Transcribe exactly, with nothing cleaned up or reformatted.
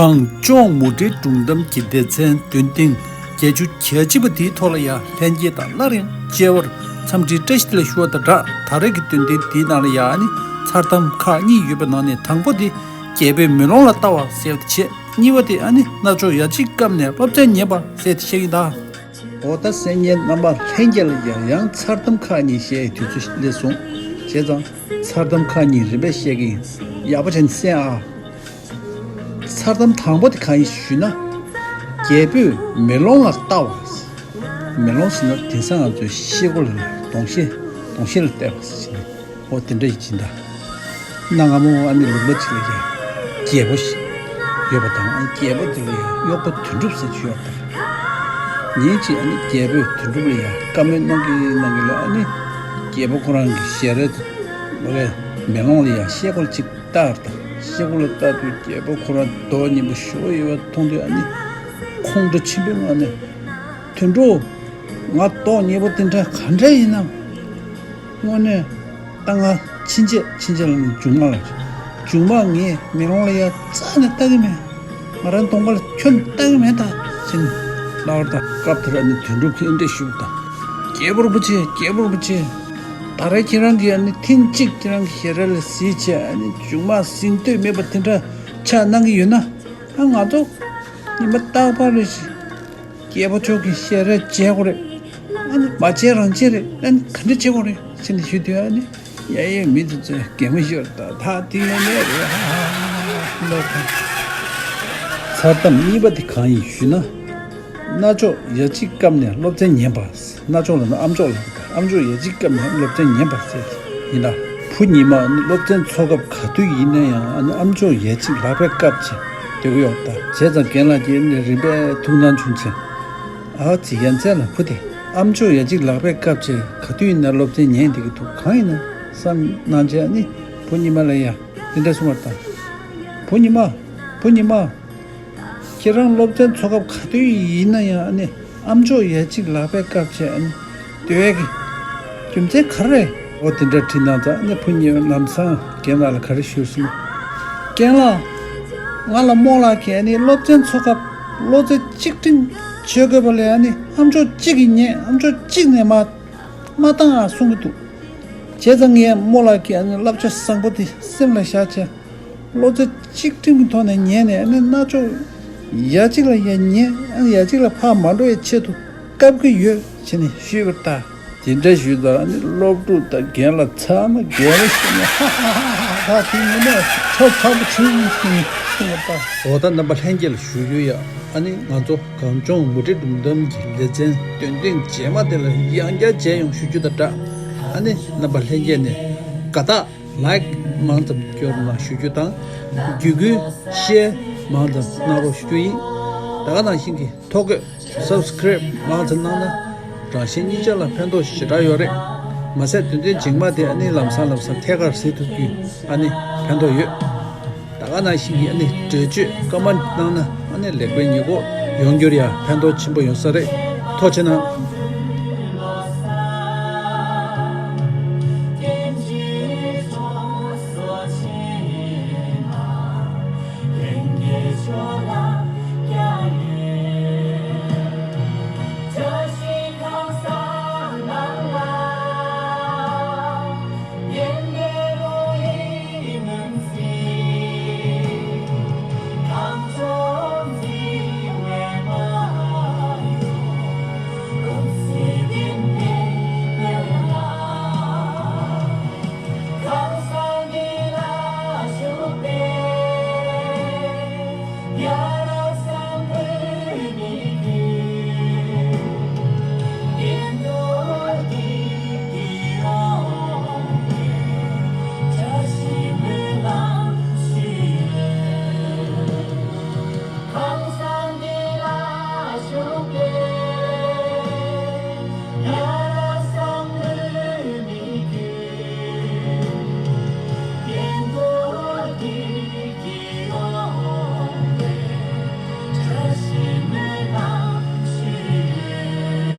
གངས་ལྗོངས་མུ་འབྲེལ་སྒྲུང་གཏམ་གྱི་སྡེ་ཚན་འདོན་ཐེངས་བརྒྱད་ཅུ་གྱ་གཅིག་པ་དེའི་ཐོག་ལ་ཡང་ལྷན་རྒྱས་དང་སླར་ཡང་མཇལ་བར་འཚམས་འདྲིའི་བཀྲ་ཤིས་བདེ་ལེགས་ཞུ་བ་དང་སྦྲགས། ད་རེས་ཀྱི་འདོན་ཐེངས་འདིའི་ནང་ལ་ཡང་ཨ་ནི་མཚར་གཏམ་ཁག་གཉིས་ཡོད་པའི་ནང་ནས་དང་པོ་དེ་རྒྱལ་པོས་མེ་ལོང་ལ་ལྟ་བ་ཟེར་བ་དེ་བྱས། གཉིས་པ་དེ་ཨ་ནི་རྣ་ཅོག་ཡ་གཅིག་བཀབ་ནས་སློབ་ཚན་ཉན་པ་ཟེར་དེ་བཤད་ཀྱི་ཡིན་ད། འོ་ད་གསན་མཁན་རྣམ་པ་ལྷན་རྒྱས་ལ་ཡང་ཡང་མཚར་གཏམ་ཁག་གཉིས་བཤད་ཡའི་དུས་ཚོད་སླེབས་སོང་། བྱས་ཙང་མཚར་གཏམ་ཁག་གཉིས་རིམ་པས་བཤད་ཀྱི་ཡིན། ཡག་པོ་བྱས་ནས་གསན་ཨ། མཚར་གཏམ་དང་པོ་དེ་གང་ཡིན་ཞུས་ན། རྒྱལ་པོས་མེ་ལོང་ལ་ལྟ་བ། མེ་ལོང་ཟེར་ན་དེང་སང་ང་ཚོའི་ཤེལ་སྒོ་ལ་གདོང་ཤེལ་གདོང་ཤེལ་ལ་བལྟས་པ་ཟེར་ནས། འོ་དེ་འདྲ་ཞིག་ཡིན་ད། གནའ་སྔ་མོ་ཨ་ནི་ལུང་པ་ཅིག་ལ་ཡང་རྒྱལ་པོ་ཞིག་ཡོད་པ་དང་། ཨ་ནི་རྒྱལ་པོ་དེ་ལ་ཡང་གཡོག་པོ་དོན་གྲུབ་ཟེར་གྱི་ཡོད་པ་དང་། ཉིན་གཅིག་ཨ་ནི་རྒྱལ་པོས་དོན་གྲུབ་ལ་ཡང་བཀའ་མོལ་གནང་གི་གནང་གི་ལ། ཨ་ནི་རྒྱལ་པོ་ཁོ་རང་གི་ཞལ་རས་ལ་མེ་ལོང་ལ་ཡང་ཤེལ་སྒོ་ཅིག་བལྟ་བར་དང་། ཤེལ་སྒོ་ལ་བལྟ་དུས་རྒྱལ་པོ་ཁོ་རང་མདོག་ཉེས་པོ་ཞེ་པོ་ཡོད་པ་མཐོང་དུས་ཨ་ནི་ཁོང་ཁྲོ་ཆེན་པོའི་ངང་ནས། དོན་གྲུབ། ང་མདོག་ཉེས་པོ་དེ་འདྲ་ག་འདྲ་ཡིན་ནམ། དངོས་གནས་ད་ང་ཕྱིན་ཆད་ཕྱིན་ཆད་ལ་ནི་མཇུག་མ་ལ་མཇུག་མ་ངས་མེ་ལོང་ལ་ཡ་རྩ་ནས་ལྟ་གི་མེད། ང་རང་གདོང་པ་ལ་ཁྱོན་ལྟ་གི་མེད་ད་ཟེར་ནས་ལབ་པ་དང་། སྐབས་དེར་ཨ་ནི་དོན་གྲུབ་ཀྱིས་འདྲི་ཞུས་པ་དང་། རྒྱལ་པོ་རིན་པོ་ཆེ། རྒྱལ་པོ་རིན་པོ་ཆེ། ད་རེས་ཁྱེད་རང་གིས་ཨ་ནི་ཐེངས་གཅིག་ཁྱེད་རང་གི་ཞལ་རས་ལ་གཟིགས་བྱས། ཨ་ནི་མཇུག་མ་ཟིན་འདོད་མེད་པ་དེ་འདྲ་ཆགས་གནང་གི་ཡོད་ན། ཨ་ང་ཚོ་ཉི་མ་རྟག་པར་རེ་ཞིག་རྒྱལ་པོ་མཆོག་གི་ཞལ་རས་མཇལ་དགོས་རེད། ཨ་ནི་མ་མཇལ་རང་མཇལ་རེད། ཨ་ནི་ག་འདྲ་བྱེད་དགོས་རེད་ཟེར་ནས་ཞུས་དུས། ཨ་ནི་ཡ་ཡའི་མི་དེ་ཚོས་གད་མོ་ཤོར་ད། ད་དེ་ཡོད་མེད་རེད། ཧ་ཧ་ཧ་ཧ་ལབ་དང་། མཚར་གཏམ་གཉིས་པ་དེ་གང་ཡིན་ཞུས་ན། རྣ་ཅོག་ཡ་གཅིག་བཀབ་ནས་སློབ་ཚན་ཉན་པ། རྣ་ཅོག་ལབ་ན་ཨམ་ཅོག་ལབ་ཀྱི་འདུག་ཨམ་ཅོག་ཡ་གཅིག་བཀབ་ནས་སློབ་ཚན་ཉན་པ་ཟེར་ཡིན་ད། བུ་ཉི་མ་ནི་སློབ་ཚན་འཚོགས་སྐབས་ག་དུས་ཡིན་ན་ཡང་ཨ་ནི་ཨམ་ཅོག་ཡ་གཅིག་ལག་པས་བཀབ་བྱས་སྡོད་ཀྱི་ཡོད་ད། བྱས་ཙང་རྒན་ལགས་ཀྱིས་ནི་རིམ་པས་ཐུགས་སྣང་བྱུང་བྱས། ཨ་ཙི་ཡ་མཚན་ལ་བུ་དེ་ཨམ་ཅོག་ཡ་གཅིག་ལག་པས་བཀབ་བྱས་ག་དུས་ཡིན་ན་སློབ་ཚན་ཉན་བསྡད་ཀྱི་འདུག་གང་ཡིན་ན་བསམ་གནང་བྱས། ཨ་ནི་བུ་ཉི་མ་ལ་ཡ་འདི་འདྲ་གསུངས་པ་དང་། བུ་ཉི་མ། བུ་ཉི་མ། ཁྱེད་རང་སློབ་ཚན་འཚོགས་སྐབས་ག་དུས་ཡིན་ན་ཡང་ཨ་ནི་ཨམ་ཅོག་ཡ་གཅིག་ལག་པས་བཀབ་བྱས་ཨ་ནི་སྡོད་ཡས་ཀྱི་རྒྱུ་མཚན་ག་རེ་རེད། འོ་དེ་འདྲ་དྲིས་གནང་ཙང་། ཨ་ནི་བུ་ཉི་མ་ལམ་སང་རྒན་ལགས་ལ་ག་རེ་ཞུས་སོང་། རྒན་ལགས། ང་ལ་རྨོ་ལགས་ཀྱིས་ཨ་ནི་སློབ་ཚན་འཚོགས་སྐབས་བློ་རྩེ་གཅིག་སྒྲིམ་བྱེད་དགོས་པ་ལས་ཨ་ནི་ཨམ་ཅོག་གཅིག་གིས་ཉན། ཨམ་ཅོག་གཅིག་ནས་མ་མ་བཏང་ཨ་གསུང་གི་འདུག་བྱས་ཙང་ངས་རྨོ་ལགས་ཀྱི་ཨ་ནི་བསླབ་བྱ་བཟང་པོ་དེ་སེམས་ལ་བཞག་བྱས། བློ་རྩེ་གཅིག་སྒྲིམ་གྱི་ཐོག་ནས་ཉན་ནས། ཨ་ནི་རྣ་ཅོག་ཡ་གཅིག་ལ་ཡ་ཉན། ཨ་ནི་ཡ་གཅིག་ལ་ཕར་མ་འགྲོ་བའི་ཆེད་དུ་བཀབ་ཀྱི་ཡོད་ཟེར་ནས་ཞུས་པ་ལྟར། དེ་འདྲ་ཞུས་ཙང་ཨ་ནི་སློབ་ཕྲུག་དང་རྒན་ལགས་ཚང་མ་དགའ་པོ་བྱས་ནས་ཧ་ཧ་ཧ་ཧ་ཧ། དེ་ངོ་མས་ཐབས་ཚང་པོ་བྱུང་ཟེར་ནས་གསུངས་པ་ལྟར། འོ་ད་རྣམ་པ་ལྷན་རྒྱས་ལ་ཞུ་རྒྱུ་ཡ། ཨ་ནི་ང་ཚོ་གངས་ལྗོངས་མུ་འབྲེལ་སྒྲུང་གཏམ་གྱི་ལེ་ཚན་འདོན་ཐེངས་རྗེས་མ་དེ་ལ་ཡང་བསྐྱར་མཇལ་ཡོང་ཞུ་རྒྱུ་དང་སྦྲགས། ཨ་ནི་རྣམ་པ་ལྷན་རྒྱས་ནས་དགའ་རྟགས་ལའིཀ་མང་ཙམ་སྐྱོར་གནང་ཞུ་རྒྱུ་དང་། བརྒྱུད་སྐུལ་ཤེར་མང་ཙམ་གནང་རོགས་ཞུ་རྒྱུ་ཡིན། ད་ག་ནང་བཞིན་གྱི་ཐོ་འགོད་སབ་སི་ཀི་རེབ་མང་ཙམ་གནང་ན་རང་གཞན་གཉིས་ཆ་ལ་ཕན་ཐོགས་ཞེ་དྲག་ཡོད་རེད། མ་ཟད་འདོན་ཐེངས་རྗེས་མ་དེ་ཨ་ནི་ལམ་སང་ལམ་སང་ཐད་ཀར་གཟིགས་ཐུབ་རྒྱུའི་ཨ་ནི་ཕན་ཐོགས་ཡོད། ད་ག་ནང་བཞིན་གྱི་ཨ་ནི་འགྲེལ་བརྗོད་ཀོ་མེན་ཊི་གནང་ན་ཨ་ནི་ལེགས་སྤེལ་ཉེས་འགོག་ཡོང་རྒྱུར་ཡང་ཕན་ཐོགས་ཆེན་པོ་ཡོང་ས་རེད། ཐུགས་རྗེ་གནང་།